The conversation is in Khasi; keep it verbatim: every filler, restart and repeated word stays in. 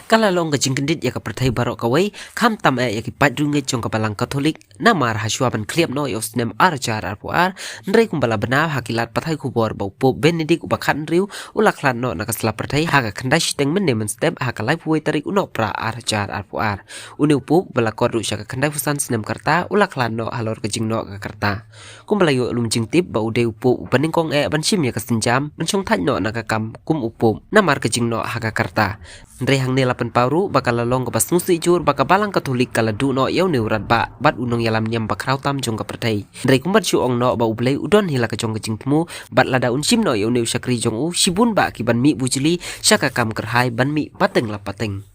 Ka la long ka jingkyndit ïa ka pyrthei baroh kawei, khamtam eh ïa ki paid riewngeit jong ka Balang Katholik, namar ha shuwa ban khlieh noh ïa u snem ar hajar arphew ar, hynrei kumba la bna ha ki lad pathai khubor ba u Pope Benedict uba khathynriew u la khlad noh na ka sla pyrthei ha ka khyndai shiteng mynne mynstep ha ka laiphew wei tarik u Nohprah ar hajar arphew ar. Une u Pope uba la kot ruh sha ka khyndai phew san snem ka rta u la khlad noh halor ka jingnoh ka rta. Kumba la ïoh lum jingtip ba u dei u Pope uba nyngkong eh ban shim ïa ka sienjam ban shong thait noh na ka kam kum u Pope namar ka jingnoh ha ka rta. Hynrei hangne la pynpaw ruh ba ka la long kaba sngewsih jur ba ka Balang Katholik ka la duh noh ïa une u radbah bad u nongïalam niam ba khraw tam jong ka pyrthei. Hynrei kumba shu ong noh ba U Blei u don hi la ka jong ka jingthmu, bad lada un shim noh ïa une u shakri jong u, shibun bah ki ban mih bujli sha ka kam kyrhai ban mih pateng la pateng.